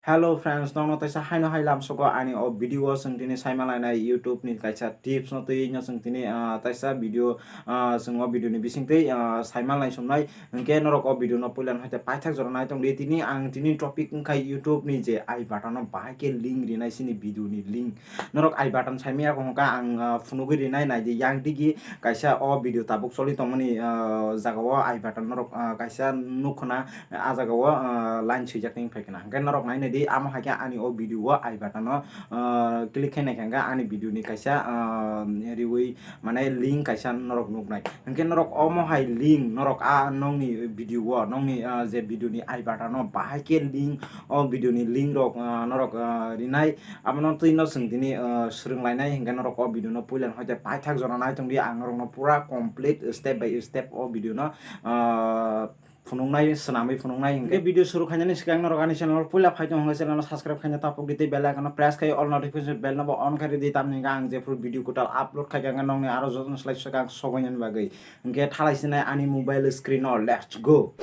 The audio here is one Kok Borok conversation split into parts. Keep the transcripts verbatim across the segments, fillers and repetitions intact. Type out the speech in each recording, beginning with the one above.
Hello friends, nokno taisa haino hai lamsogo ani o video o chwng tini saima lainai YouTube ni kaisa tips no twi no chwng tini, ah, taisa video, ah, chwng o video ni bising twi, ah, saima lai somnai. Hwnkhe norok o video no puila no haite paithak jora nai tongdi. Tini ang tini topic wngkha YouTube ni je I button no bahai khe link rinai sini video ni link. Norok I button saimaya hwnkha ang, ah, phunugwi rinai naidi yang digi kaisa o video tabuk choli tongmani, ah, jaga o I button norok, ah, kaisa nukhuna. Ah, jaga o, ah, line swijak tong phai khna. Hwnkhe norok nai naidi, amo hai khe ani o video o I button o, ah, click khai nai khe hwnkhe ani video ni kaisa, ah, riwi mane link kaisa norok nuknai. Hwnkhe norok omo hai link, norok a nokni video o, nokni, ah, je video ni I button o bahai khe link, o video ni link rok, ah, norok, ah, rinai. Abono twi no chwng tini, ah, swrwng lainai hwnkhe norok o video no puila no hoite paithak jora nai tongdi, ang norok no pura complete step by step o video no, ah, phunuknai, swnamwi phunuknai hwnkhe. Video suru khainani swkang norok ani channel o puila phai tong hwnkhe channel no subscribe khaina tapuk di tei bell icon no press khai all notification bell no bo on khai di, tamni hwnkhe ang jephru video kwtal upload khai kha hwnkhe nokni aro jotono slai swkang sobainani bagwi. Hwnkhe thalai sinai ani mobile screen o, let's go.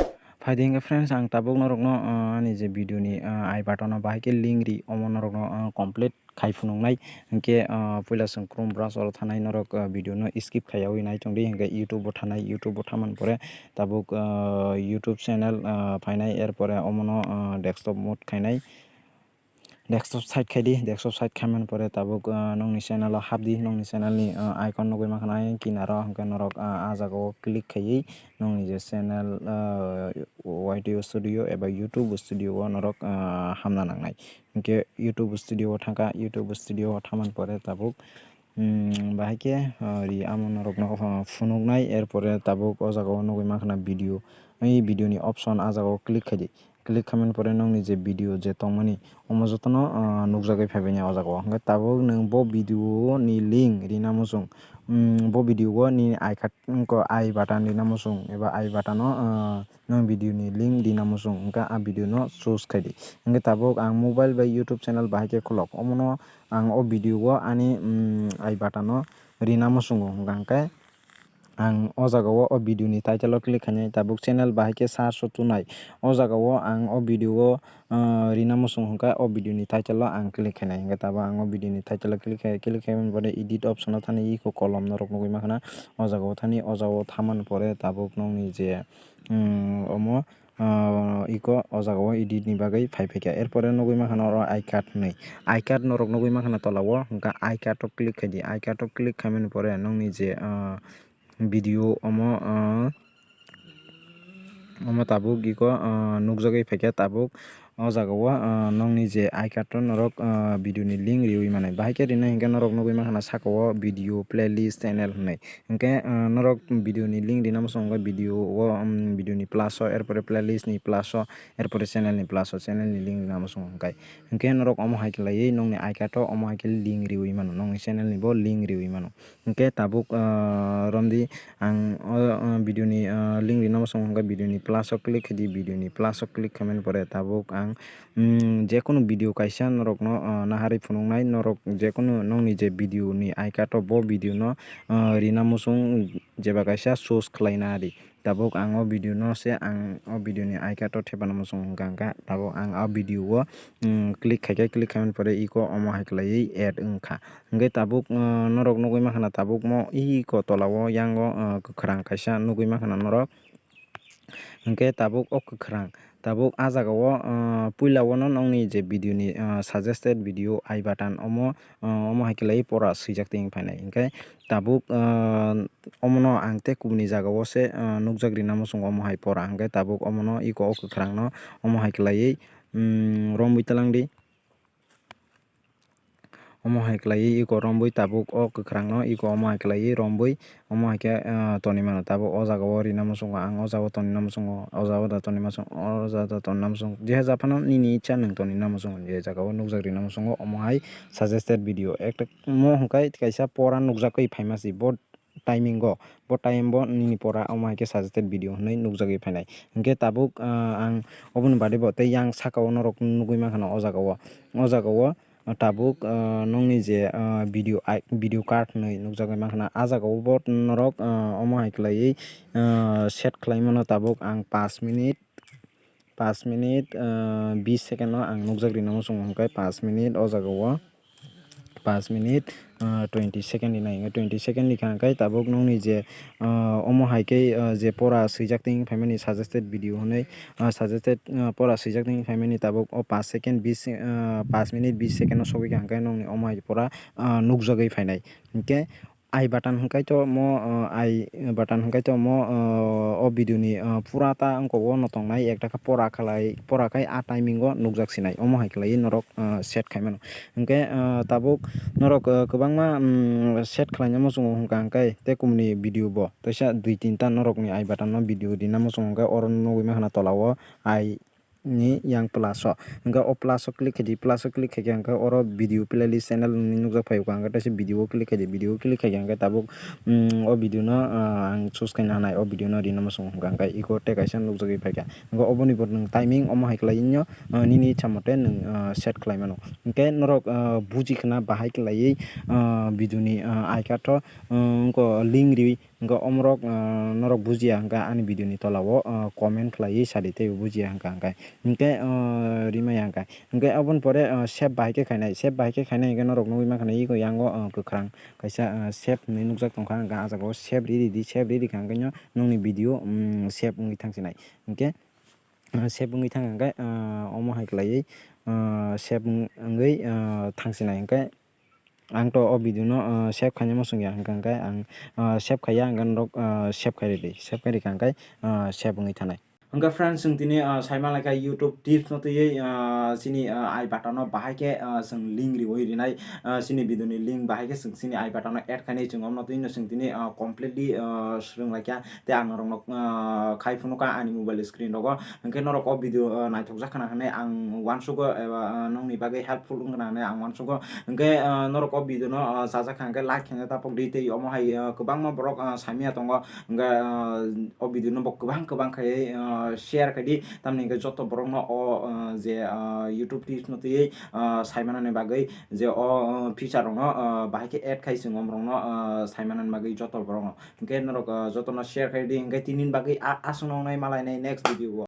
Phai di hwnkhe friends, ang tabuk norokno, uh, ani je video ni, uh, I button o bahai khe link ri, omo norokno, uh, complete khai phunuknai. Hwnkhe, ah, puila chwng Chrome browser o thanai norok, ah, video no skip khaiyawi nai tongdi, hwnkhe YouTube o thanai, YouTube o thaman pore tabuk, ah, YouTube channel, ah, phainai, er pore omono, ah, desktop mode khainai. Desktop site khaidi, desktop site khaiman pore tabuk, ah, nokni channel o hapdi, nokni channel ni, ah, icon nugwi mankha nai kinaro, hwnkhe norok, ah, ah jaga o click khaiwi nokni je channel, ah, Y T Studio eba YouTube Studio o norok, ah, hamna nangnai. Hwnkhe YouTube Studio o thangkha, YouTube Studio o thaman pore tabuk, mm, bahai khe, ah, ri amo norokno, ah, phunuknai, er pore tabuk o jaga o nugwi mankha na video. I video ni option ah jaga o click khaidi. Click khaimani pore nokni je video je tongmani, omo jotono, ah, nukjagwi phaibaini o jaga o. Hwnkhe tabuk nwng bo video ni link rina muchung, mm, bo video o nini I card wngkha, I button rina muchung eba I button o, ah, nwng video ni link rina muchung, hwnkhe ah video no choose khaidi. Hwnkhe tabuk ang mobile bai YouTube channel bahai khe khulok, omono ang o video o ani, mm, I button o rina muchungo, hwnkha hwnkhe ang o jaga o o video ni title o click khainai, tabuk channel bahai khe search o tunai. O jaga o ang o video o, ah, rina muchung hwnkha o video ni title o ang click khainai. Hwnkhe tabuk ang o video ni title o click khai, click khaimani pore edit option o thani iko kolom norok nugwi mankha na. O jaga o thani, o jaga o thaman pore tabuk nokni je, mm, omo, ah, iko o jaga o edit ni bagwi phai phaikha. Er pore nugwi mankha na oro I card hinwi. I card norok nugwi mankha na tola o, hwnkha I card o click khaidi. I card o click khaimani pore nokni je, ah, video omo, ah, omo tabuk iko, ah, nukjagwi phaikha tabuk. O jaga o, ah, nokni je I card o norok, ah, video ni link riwi manai. Bahai khe rina hwnkhe norok nugwi mankha na saka o video playlist channel hinwi. Hwnkhe, ah, norok video ni link rina muchung hwnkhe video o, um, video ni plus o, er pore playlist ni plus o, er pore channel ni plus o, channel ni link rina muchung hwnkhe. Hwnkhe norok omo hai khe laiwi nokni I card o omo hai khe link riwi mano, nokni channel ni bo link riwi mano. Hwnkhe tabuk, ah, romdi ang o, ah, video ni, ah, link rina muchung hwnkhe video ni plus o click khaidi, video ni plus o click khaimani pore tabuk ang, mm, jekunu video kaisa norokno, ah, naharwi phunuknai, norok jekunu nokni je video ni I card o bo video no, ah, rina muchung jeba kaisa choose khlaina di. Tabuk ang o video no se ang o video ni I card o thepana muchung hwnkha hwnkha. Tabuk ang o video o, mm, click khaikhe, click khaimani pore iko omo hai khlaiwi add wngkha. Hwnkhe tabuk, uh, norok nugwi mankha na tabuk mo iko tola o yang o, uh, kwkhwrang kaisa nugwi mankha na norok. Hwnkhe tabuk o kwkhwrang, tabuk ah jaga o, uh, puila o no nokni je video ni, uh, suggested video I button omo, uh, omo hai khlaiwi pora swijak twi wng phainai. Hwnkhe tabuk, uh, omono ang tei kubuni jaga o se, ah, nukjak rina muchungo omo hai pora hwnkhe tabuk omono iko o kwkhwrang no omo hai khlaiwi, mm, romwi twlang di. Omo hai khlaiwi iko romwi tabuk o kwkhwrang no iko omo hai khlaiwi romwi omo hai khe, ah, tonwi mano. Tabuk o jaga o rina muchungo ang o jaga o tonwi na muchungo, o jaga o da tonwi muchungo, o jaga o da tonwi na muchungo. Jeha ja phano nini icha nwng tonwi na muchungo, je jaga o nukjak rina muchungo omo hai suggested video. Ekta mo hwnkhe kaisa pora nukjagwi phaima se bo timing o, bo time bo nini pora omo hai khe suggested video hinwi nukjagwi phainai. Hwnkhe tabuk, ah, ang oboni baade bo tei yang saka o norok nugwi mankha na o jaga o, o jaga o, ah, tabuk, ah, nokni je, ah, video ai-, video card hinwi nukjagwi mankha na, ah jaga o bo norok, ah, omo hai khlaiwi, ah, set khlai mano tabuk ang pash minute. Paanch minute, ah, bis second no ang nukjak rina muchungo hwnkhe paanch minute o jaga o. Paanch minute, ah, twenty second ni nai, twenty second ni kha hwnkhe tabuk nokni je, ah, omo hai khe, ah, je pora swijak twi phaimani suggested video hwnwi, ah, suggested, ah, pora swijak twi phaimani tabuk o paanch second bis, ah, paanch minute bis second no sogwi kha hwnkhe nokni omo hai pora, ah, nukjagwi phainai. Hwnkhe I button hwnkhe to mo, ah, I button hwnkhe to mo, ah, o video ni, ah, pura ta wngkok o no tongnai, ekta khe pora khlai, pora khai a timing o nukjak sinai, omo hai khlaiwi norok, ah, set khai mano. Hwnkhe, ah, tabuk norok, ah, kwbangma, mm, set khlaina muchungo hwnkha hwnkhe tei kumni video bo teisa dui tinta norokni I button no video rina muchungo hwnkhe oro nugwi mankha na tola o I ni yang plus o. Hwnkhe o plus o click khaidi, plus o click khaikhe hwnkhe oro video playlist channel nukjak phaio hwnkhe teisa video o click khaidi, video o click khaikhe hwnkhe tabuk, mm, o video no, ah, ang choose khaina hanai, o video no rina muchungo hwnkha hwnkhe ego tei kaisa nukjagwi phaikha. Hwnkhe oboni bo nwng timing omo hai khlaiwi no, ah, nini ichha mote nwng, ah, set khlai mano. Hwnkhe norok, ah, buji khna bahai khlaiwi, ah, video ni, ah, I card o, ah, wngkha link riwi. Hwnkhe omorok, ah, norok bujiya hwnkhe ani video ni tola o, ah, comment khlaiwi sadi tei bujiya hwnkha hwnkhe. Hwnkhe, ah, rimaya hwnkhe. Hwnkhe aboni pore, ah, save bahai khe khainai. Save bahai khe khainai hwnkhe norok nugwi mankha na ego yango, ah, kwkhwrang kaisa, ah, save hinwi nukjak tongkha hwnkhe ah jaga o save riri di, save riri kha hwnkhe no nokni video, mm, save wngwi thangsinai. Hwnkhe, ah, save wngwi thang hwnkhe, ah, omo hai khlaiwi, ah, save wng-, wngwi, ah, thangsinai hwnkhe. Ang to o video no, ah, save khaina muchung ya hwnkha hwnkhe ang, ah, save khaiya hwnkhe norok, ah, save khai ridi, save khai rikha hwnkhe, ah, save wngwi thanai. Hwnkhe friends, chwng tini, ah, saima laikha YouTube tips no twiwi, ah, chini, ah, I button no bahai khe, ah, chwng link riwi rinai, ah, chini video ni link bahai khe chwng chini I button no add khainai, chwng omno twi no chwng tini, ah, completely, ah, swrwng laikha. Tei ang norokno, ah, khai phunukha ani mobile screen rogo. Hwnkhe norok o video, ah, naithokjak khna hwnwi ang uansugo eba, ah, nokni bagwi helpful wngkha hwnwi ang uansugo. Hwnkhe, ah, norok o video no, ah, chajak kha hwnkhe like khaina tapok di tei omo hai, ah, kwbangma borok, ah, saimanya tongo. Hwnkhe, ah, o video no bo kwbang kwbang khai, ah, share khai di. Tamni hwnkhe joto borok no o, ah, je, ah, YouTube tips no twiwi, ah, saimanani bagwi je o, ah, feature rok no, ah, bahai khe add khai chwng omorok no, ah, saimanani bagwi joto borok no. Hwnkhe norok, ah, jotono share khai di, hwnkhe tinini bagwi a-, aswkno wngnai malainai next video o.